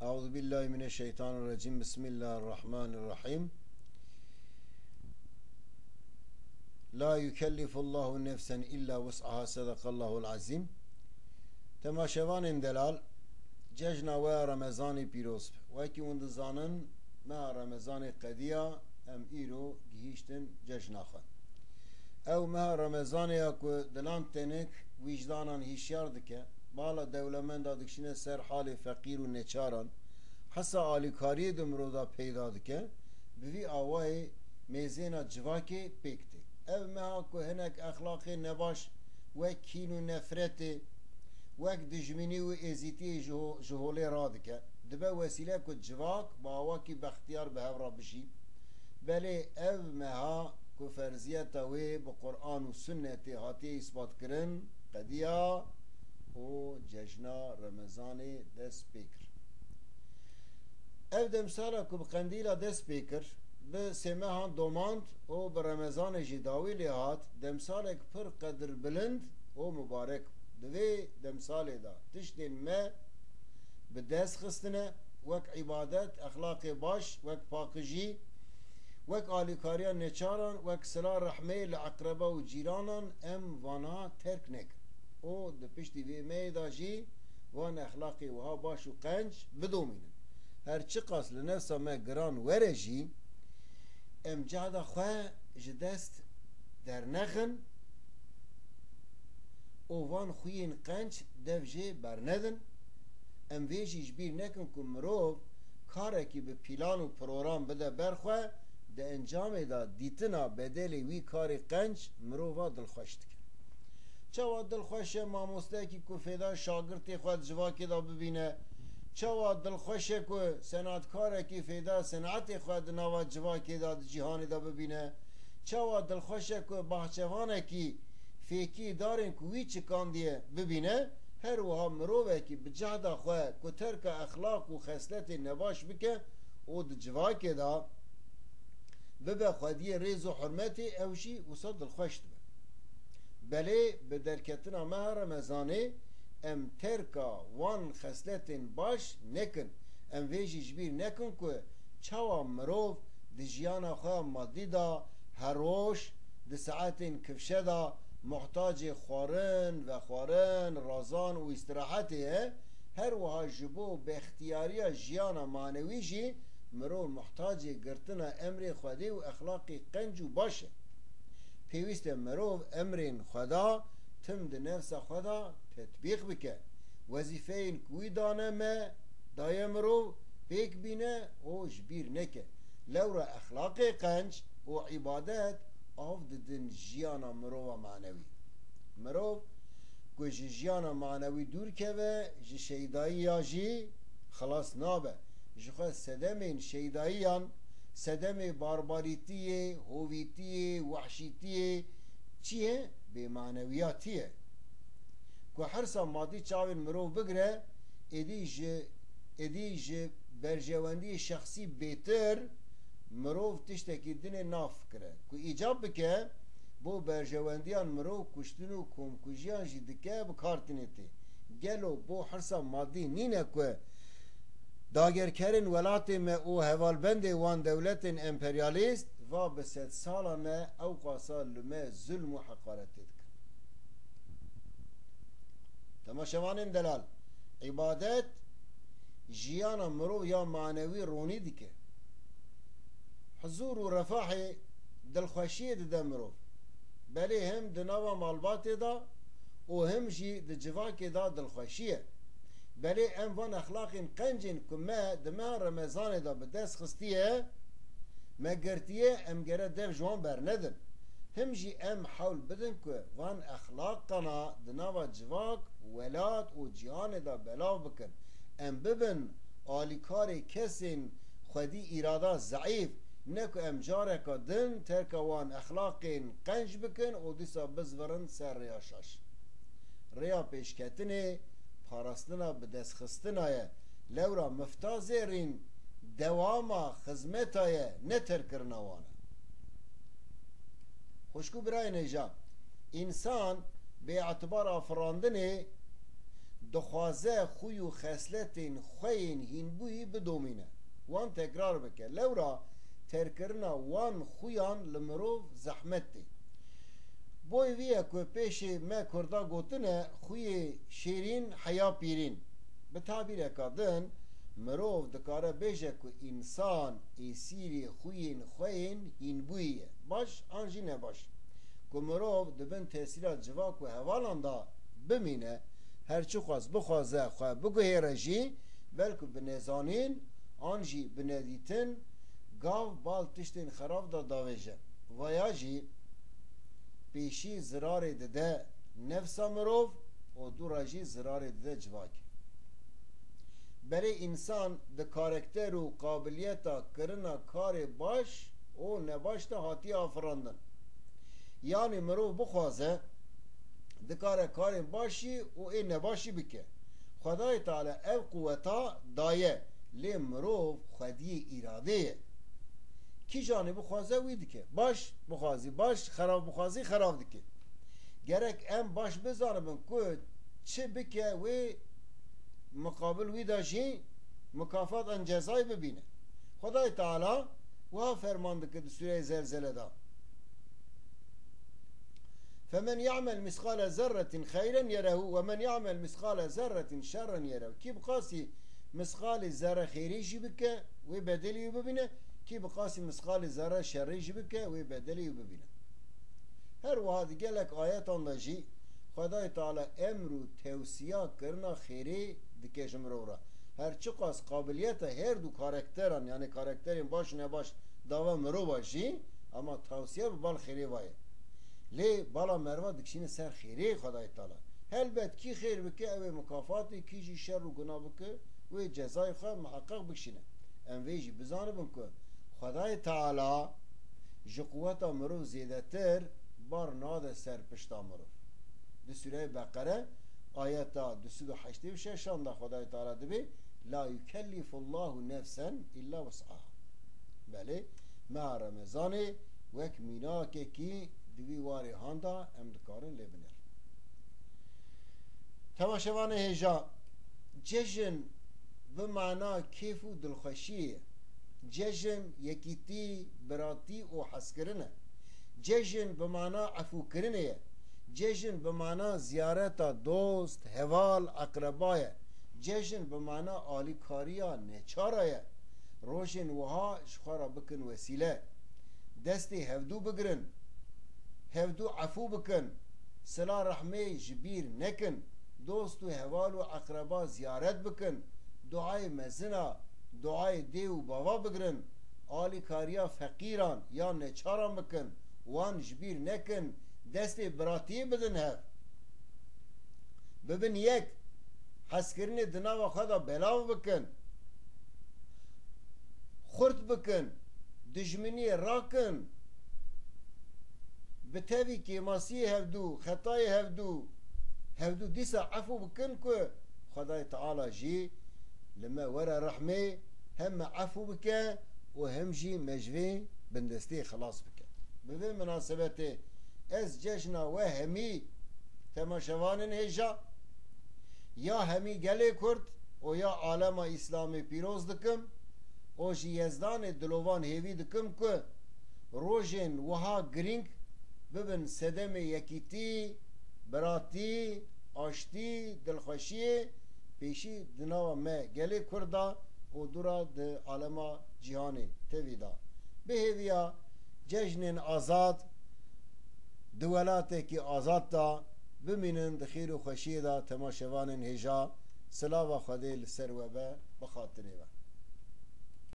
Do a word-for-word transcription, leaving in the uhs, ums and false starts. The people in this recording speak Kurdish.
Euzu billahi mineşşeytanirracim. Bismillahirrahmanirrahim. La yukellifullahu nefsen illa wus'aha. Sadakallahul azim. Temaşevanên delal, cejna we ya Remezanê pîroz be. Wekî hûn dizanin, meha Remezanê qediya, em îro gihîştin cejna xwe. Ew meha Remezanê ya ku dilan tenik wîjdanan hişyar dike, bala dewlemenda dikişîne ser halê feqîr û neçaran, hesa alîkariyê di mirov de peyda dike, bi vî awayê mêzêna civakê pêk tê. Ev meha ku hinek exlaqê nebaş wek kîn û nefretê, wek dijminî û êzîtiyê ji ho-, ji holê radike, dibe wesîle ku civak bi awakî bextiyar bi hev re bijî. Belê ev meha ku ferziyeta wê bi Quran û Sunnetê hatiye îsbatkirin, qediya û cejna Remezanê dest pê kir. Ev demsala ku bi qendîla dest pê kir, bi sê mehan domand û bi Remezanê jî dawî lê hat, demsalek pir qedirbilind û mubarek bû. Di vê demsalê de tiştên me bi dest xistine, wek îbadet, exlaqê baş, wek paqijî, wek alîkariya neçaran, wek sila rehmê li eqreba û cîranan, em vana terk nekin. Û di piştî vê meyê de jî van exlaqê wiha baş û qenc bidomînin. Her çiqas li nefsa me giran were jî, em cehda xwe ji dest dernexin û van xwiyên qenc dev jê bernedin. Em vê jî ji bîr nekin ku mirov karekî bi pîlan û program bide ber xwe, di encamê de dîtina bedelê wî karê qenc mirova dilxweş dike. Çawa dilxweş e mamosteyekî ku fêda şagirtê xwe di civakê de bibîne? Çawa dilxweş e ku senatkarekî fêda senatê xwe di nava civakê de, di cîhanê de bibîne? Çawa dilxweş e ku bahçevanekî fêkî darên ku wî çikandiye bibîne? Her wiha mirovekî bi cehda xwe ku terka exlaq û xesletê nebaş bike û di civakê de bibe xwediyê rêz û hurmetê, ew jî wisa dilxweş dibe. Belê bi derketina meha Remezanê em terka wan xesletên baş nekin. Em vê jî ji bîr nekin ku çawa mirov di jiyana xwe ya madî de her roj di saetên kifşe de muhtacê xwarin, vexwarin, razan û îstirahetê ye, her wiha ji bo bextiyariya jiyana manewî jî mirov muhtacê girtina emrê Xwedê û exlaqê qenc û baş e. Pêwîst e mirov emrên Xweda tim di nefsa xwe de tetbîq bike. Wezîfeyên ku wî dane me, daye mirov, pêk bîne û ji bîr neke. Lewra exlaqê qenc û îbadet av didin jiyana mirova manewî. Mirov ku ji jiyana manewî dûr keve, ji şeydayiya jî xilas nabe. Ji xwe sedemên şeydayiyan, sedemê barbarîtiyê, hovîtiyê, wehşîtiyê çi ye? Bêmanewiyatî ye. Ku hersa madî çavên mirov bigire, êdî ji, êdî ji berjewendiyê şexsî bêtir mirov tiştekî dinê nafikire. Ku îcab bike, bo berjewendiyan mirov kuştin û komkujiyan jî dike bi kar tînê tê. Gelo bo hirsa madî nîne ku dagerkerên welatê me û hevalbendê wan dewletên emperyalîst va bi sedsalan e ewqasa li me zulm û heqaretê dikin? Temaşevanên delal, îbadet jiyana mirov ya manewî ronî dike. Huzûr û refahê, dilxweşiyê dide mirov. Belê him di nava malbatê de û him jî di civakê de dilxweşî ye. Belê em van exlaqên qencên ku me di meha Remezanê de bi dest xistiye, me girtiye, em gere dev ji wan bernedin. Him jî em hewl bidin ku van exlaqana di nava civak, welat û cîhanê de belav bikin. Em bibin alîkarê kesên xwedî îrada zeîf, ne ku em careka din terka wan exlaqên qenc bikin û dîsa bizvirin ser rêya şaş. Rêya pêşketinê parastina bidestxistina ye. Lewra mifta zêrîn dewama xizmeta ye, ne terkirina wan e. Xwişk û birayên hêja, însan bê etibar afirandinê dixwaze xûy û xesletên xwe yên hînbûyî bidomîne, wan tekrar bike. Lewra terkirina wan xûyan li mirov zehmet tê. Boy vî ye ku pêşê me Kurda gotine, "Xûyê şêrîn heya pîrîn." Bi tabîreka din, mirov dikare bêje ku însan êsîrê xûyên xwe yên hînbûyî ye, baş an jî nebaş. Ku mirov di bin tesîra civak û hevalan de bimîne, her çiqas bixwaze xwe biguhêre jî, belku bi nezanîn an jî bi nedîtin, gav bal tiştên xerab de davêje. Vaya jî pêşî zirarê dide nefsa mirov û dû re jî zirarê dide civakê. Berê însan di karakter û qabiliyeta kirina karê baş û nebaş de hatiye afirandin. Yanî mirov bixwaze, dikare karên baş jî û ê nebaş jî bike. Xwedayê Teala ev quweta daye, lê mirov xwediyê îradê ye. Kîjanê bixwaze wî dike. Baş bixwazî baş, xerab bixwazî xerab dike. Gerek em baş bizanibin ku çi bike wê miqabil wî de jî mukafat an cezayê bibîne. Xwedayê Teala wiha ferman dike di Sûreyê Zelzele de. فَمَنْ يَعْمَلْ مِثْقَالَ ذَرَّةٍ خَيْرًا يَرَهُ وَمَنْ يَعْمَلْ مِثْقَالَ ذَرَّةٍ شَرًّا يَرَهُ. Kî bi qasî misqalê zerre xêrê jî bike, wê bedelê wî bibîne. Kî bi qasî misqalê zerre şerrê jî bike, wê bedelê wî bibîne. Her wiha di gelek ayetan de jî Xwedayê Teala emr û tewsiya kirina xêrê dike ji mirov re. Her çiqas qabiliyeta her du karakteran, yanî karakterên baş û nebaş, dava mirova jî, ama tewsiya bi bal xêrê ve ye. Lê bala merva dikişîne ser xêrê Xwedayê Teala. Helbet kî xêr bike, ew ê mukafat bê, kî jî şer û guna bike, wê cezayê xwe miheqeq bikişîne. Em vê jî bizanibin ku Xwedayê Teala ji quweta mirov zêdetir bar nade ser pişta mirov. Di Sûreyê Beqere, ayeta du sed û heştê û şeşan de Xwedayê Teala dibê, "La yukellifullahu nefsen illa wus'aha." Belê, meha Remezanê wek mînakekî di vî warê han de em dikarin lê binêrin. Temaşevanê hêja, cejin bi mana kêf û dilxweşiyê ye. Cejin yekîtî, biratî û hezkirin e. Cejin bi mana efûkirinê ye. Cejin bi mana ziyareta dost, heval, eqreba ye. Cejin bi mana alîkariya neçara ye. Rojên wiha ji xwe re bikin wesîle. Destê hevdû bigirin. Hevdû efû bikin. Sila rehmê ji bîr nekin. Dost û heval û eqreba ziyaret bikin. Duayê mezina, duayê dê û bava bigirin. Alîkariya feqîran ya neçaran bikin. Wan ji bîr nekin. Destê biratiyê bidin hev. Bibin yek. Hezkirinê di nava xwe de belav bikin. Xurt bikin. Dijminiyê rakin. Bi tevî kêmasiyê hevdû, xetayê hevdû, hevdû dîsa efû bikin ku Xwedayê Teala jî li me were rehmê, hem me efû bike û hem jî me ji vê bindestiyê xilas bike. Bi vê minasebetê ez cejna we hemî temaşevanên hêja, ya hemî gelê Kurd û ya alema Îslamê pîroz dikim û ji Yezdanê dilovan hêvî dikim ku rojên wiha girîng bibin sedemê yekîtî, biratî, aştî, dilxweşiyê, pêşî di nava me gelê Kurd de û dûra di alema cîhanê tevî de. Bi hêviya cejnên azad, di welatekî azad de bimînin di xêr û xweşiyê de temaşevanên hêja, silava Xwedê li ser we be, bi xatirê we.